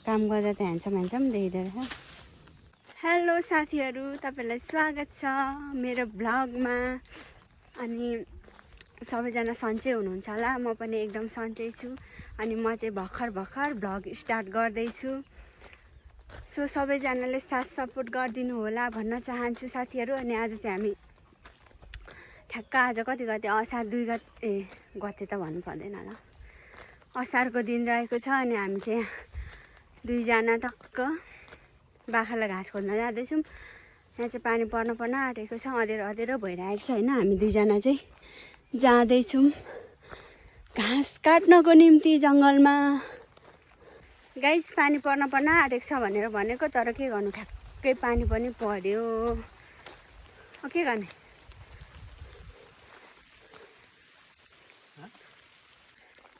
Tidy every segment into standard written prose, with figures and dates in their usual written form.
काम गर्दा त ह्यान्डसम देखिँदो रहेछ। हेलो साथीहरू, तपाईँलाई स्वागत छ मेरो भ्लगमा। अनि सबैजना सन्चै हुनुहुन्छ होला, म पनि एकदम सन्चै छु। अनि म चाहिँ भर्खर भ्लग स्टार्ट गर्दैछु। सो सबैजनाले साथ सपोर्ट गरिदिनु होला भन्न चाहन्छु साथीहरू। अनि आज चाहिँ हामी ठ्याक्क आज कति गते, असार 2 गते, गते त भन्नु पर्दैन होला, असारको दिन रहेको छ। अनि हामी चाहिँ 2 जना टक्क बाख्रालाई घाँस खोज्न जाँदैछौँ। यहाँ चाहिँ पानी पर्न आँटेको छ, अँधेरो भइरहेको छ होइन। हामी 2 जना चाहिँ जाँदैछौँ घाँस काट्नको निम्ति जङ्गलमा। गाइस पानी पर्न आँटेको छ भनेर भनेको, तर के गर्नु, ठ्याक्कै पानी पनि पर्यो। के गर्ने,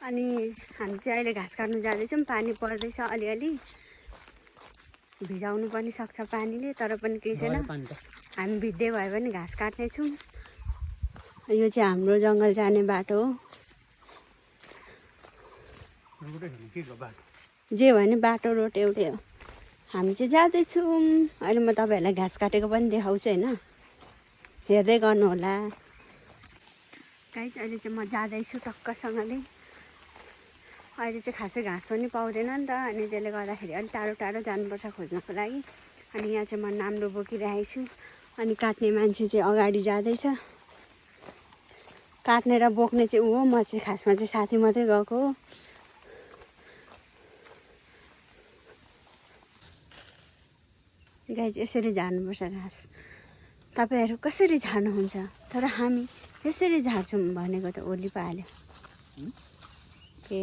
अनि हामी चाहिँ अहिले घाँस काट्नु जाँदैछौँ। पानी पर्दैछ अलिअलि, भिजाउनु पनि सक्छ पानीले, तर पनि केही छैन, हामी भिज्दै भयो भने घाँस काट्नेछौँ। यो चाहिँ हाम्रो जङ्गल जाने बाटो हो। जे भने बाटो रोड एउटै हो। हामी चाहिँ जाँदैछौँ अहिले। म तपाईँहरूलाई घाँस काटेको पनि देखाउँछु होइन, हेर्दै गर्नु होला गाइस। अहिले चाहिँ म जाँदैछु टक्कसँगले। अहिले चाहिँ खासै घाँस पनि पाउँदैन नि त, अनि त्यसले गर्दाखेरि अलिक टाढो जानुपर्छ खोज्नको लागि। अनि यहाँ चाहिँ म नाम्लो बोकिरहेको छु, अनि काट्ने मान्छे चाहिँ अगाडि जाँदैछ। काट्ने र बोक्ने चाहिँ ऊ हो, म चाहिँ खासमा चाहिँ साथी मात्रै गएको हो। गाइस यसरी झार्नुपर्छ घाँस। तपाईँहरू कसरी झार्नुहुन्छ, तर हामी यसरी झार्छौँ भनेको त ओली पाल्यो के।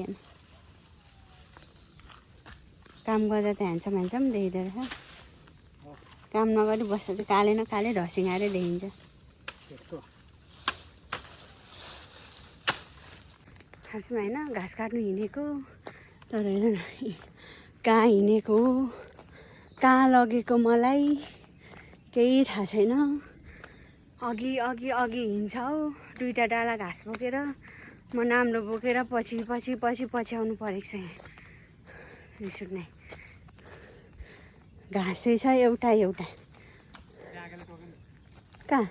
काम गर्दा त ह्यान्डसम देखिँदो रहेछ, काम नगरी बस्दा चाहिँ काले न काले धसिङारै देखिन्छ। खासमा होइन घाँस काट्नु हिँडेको, तर हेर न कहाँ हिँडेको, कहाँ लगेको मलाई केही थाहा छैन। अघि हिँड्छ हौ, 2टा डाला घाँस बोकेर, म नाम्लो बोकेर पछि आउनु परेको छ। यहाँ रिस उठ्ने घाँसै छ एउटा कहाँ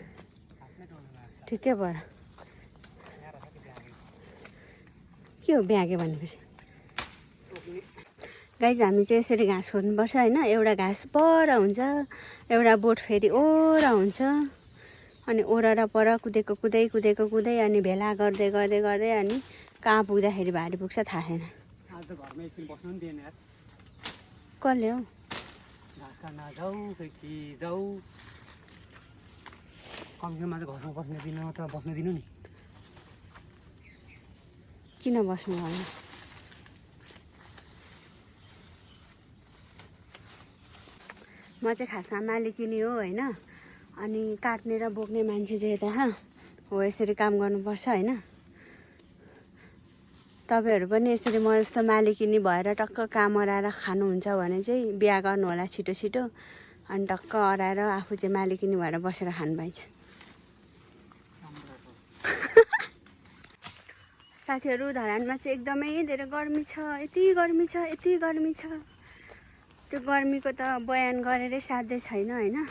ठिकै भएर के हो ब्यागे भनेपछि। गाइज हामी चाहिँ यसरी घाँस खोज्नुपर्छ होइन। एउटा घाँस पर हुन्छ, एउटा बोट फेरि ओरा हुन्छ। अनि ओरा र पर कुदेको अनि भेला गर्दै अनि कहाँ पुग्दाखेरि भारी पुग्छ थाहा छैन। कसले हौ घाँस काट्न जाऊ कि जाऊ, कमसेकम आज घरमा बस्ने दिन त बस्न दिनु नि। किन बस्नु भएन, म चाहिँ खासमा मालिकिनी हो होइन। अनि काट्ने र बोक्ने मान्छे चाहिँ यता हो, यसरी काम गर्नुपर्छ होइन। तपाईँहरू पनि यसरी म जस्तो मालिकिनी भएर टक्क काम अराएर खानुहुन्छ भने चाहिँ बिहा गर्नु होला छिटो, अनि टक्क अराएर आफू चाहिँ मालिकिनी भएर बसेर खानु पाइन्छ। साथीहरू धरानमा चाहिँ एकदमै धेरै गर्मी छ, यति गर्मी छ। त्यो गर्मीको त बयान गरेरै साध्य छैन होइन।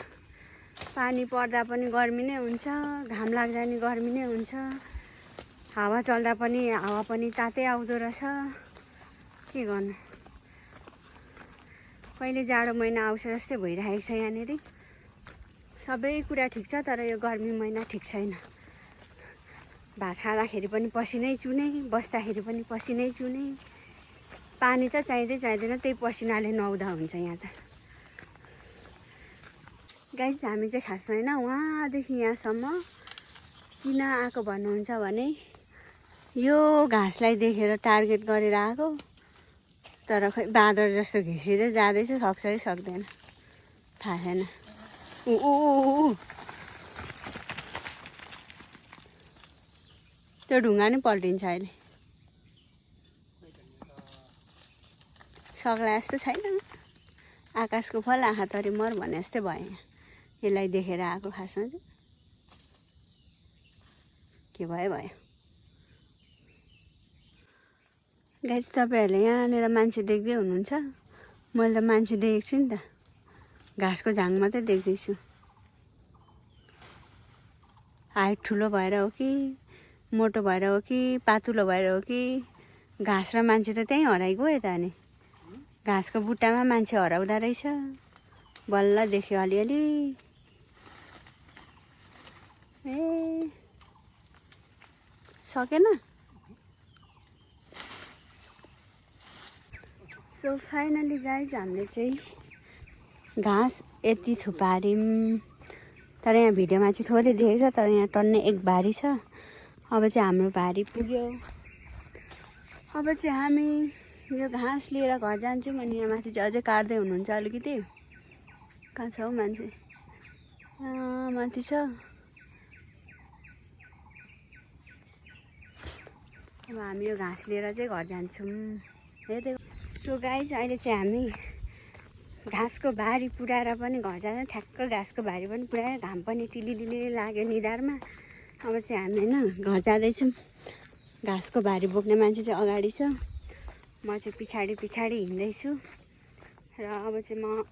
पानी पर्दा पनि गर्मी नै हुन्छ, घाम लाग्दा पनि गर्मी नै हुन्छ, हावा चल्दा पनि हावा पनि तातै आउँदो रहेछ। के गर्नु, कहिले जाडो महिना आउँछ जस्तै भइरहेको छ यहाँनिर। सबै कुरा ठिक छ, तर यो गर्मी महिना ठिक छैन। भात खाँदाखेरि पनि पसिनै चुने, बस्दाखेरि पनि पसिनै चुने। पानी त चाहिँदैन, त्यही पसिनाले नुहाउँदा हुन्छ यहाँ त। गाइस हामी चाहिँ खासमा होइन वहाँदेखि यहाँसम्म किन आएको भन्नुहुन्छ भने, यो घाँसलाई देखेर टार्गेट गरेर आएको, तर खै बाँदर जस्तो घिसिँदै जाँदैछ, सक्छ कि सक्दैन थाहा छैन। त्यो ढुङ्गा नै पल्टिन्छ अहिले, सक्ला जस्तो छैन। आकाशको फल आँखा तरी मर भने जस्तै भयो। यसलाई देखेर आएको खासमा चाहिँ के भयो। गाइस तपाईँहरूले यहाँनिर मान्छे देख्दै हुनुहुन्छ, मैले त मान्छे देखेको छु नि त, घाँसको झाङ मात्रै देख्दैछु। हाइट ठुलो भएर हो कि मोटो भएर हो कि पातुलो भएर हो कि घाँस र मान्छे त त्यहीँ हराइगयो त। अनि घाँसको बुट्टामा मान्छे हराउँदो रहेछ। बल्ल देख्यो अलिअलि। ए सकेन। सो फाइनली गाइज हामीले चाहिँ घाँस यति थुपार्यौँ। तर यहाँ भिडियोमा चाहिँ थोरै देखेको छ, तर यहाँ टन्नै एक भारी छ। अब चाहिँ हाम्रो भारी पुग्यो। अब चाहिँ हामी यो घाँस लिएर घर जान्छौँ। अनि यहाँ माथि चाहिँ अझै काट्दै हुनुहुन्छ अलिकति। कहाँ छ हौ मान्छे? माथि छ। अब हामी यो घाँस लिएर चाहिँ घर जान्छौँ। हेर्दै। सो गाइज अहिले चाहिँ हामी घाँसको भारी पुऱ्याएर पनि घर जान्छ। ठ्याक्क घाँसको भारी पनि पुऱ्यायो। घाम पनि टिलिलिली लाग्यो निधारमा। अब चाहिँ हामी होइन घर जाँदैछौँ। घाँसको भारी बोक्ने मान्छे चाहिँ अगाडि छ, म चाहिँ पछाडि पछाडि हिँड्दैछु। र अब चाहिँ म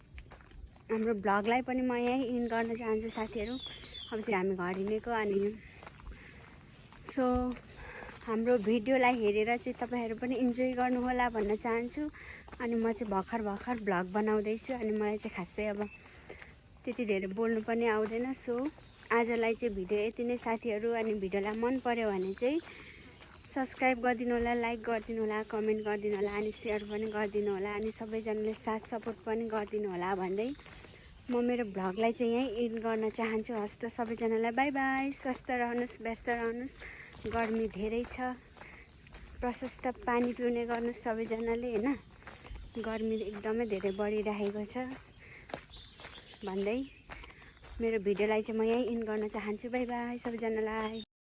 हाम्रो भ्लगलाई पनि म यहीँ इन गर्न चाहन्छु साथीहरू। अब चाहिँ हामी घर हिँडेको। अनि सो हाम्रो भिडियोलाई हेरेर चाहिँ तपाईँहरू पनि इन्जोय गर्नुहोला भन्न चाहन्छु। अनि म चाहिँ भर्खर भ्लग बनाउँदैछु। अनि मलाई चाहिँ खासै अब त्यति धेरै बोल्नु पनि आउँदैन। सो आजलाई चाहिँ भिडियो यति नै साथीहरू। अनि भिडियोलाई मन पर्यो भने चाहिँ सब्सक्राइब गरिदिनु होला, लाइक गरिदिनु होला, कमेन्ट गरिदिनु होला, अनि सेयर पनि गरिदिनु होला, अनि सबैजनाले साथ सपोर्ट पनि गरिदिनु होला भन्दै म मेरो भ्लगलाई चाहिँ यहीँ एन्ड गर्न चाहन्छु। हस् त सबैजनालाई बाई बाई। स्वस्थ रहनुहोस्, व्यस्त रहनुहोस्। गर्मी धेरै छ, प्रशस्त पानी पिउने गर्नुहोस् सबैजनाले होइन। गर्मी एकदमै धेरै बढिरहेको छ भन्दै मेरो भिडियोलाई चाहिँ म यहीँ एन्ड गर्न चाहन्छु। बाई बाई सबैजनालाई।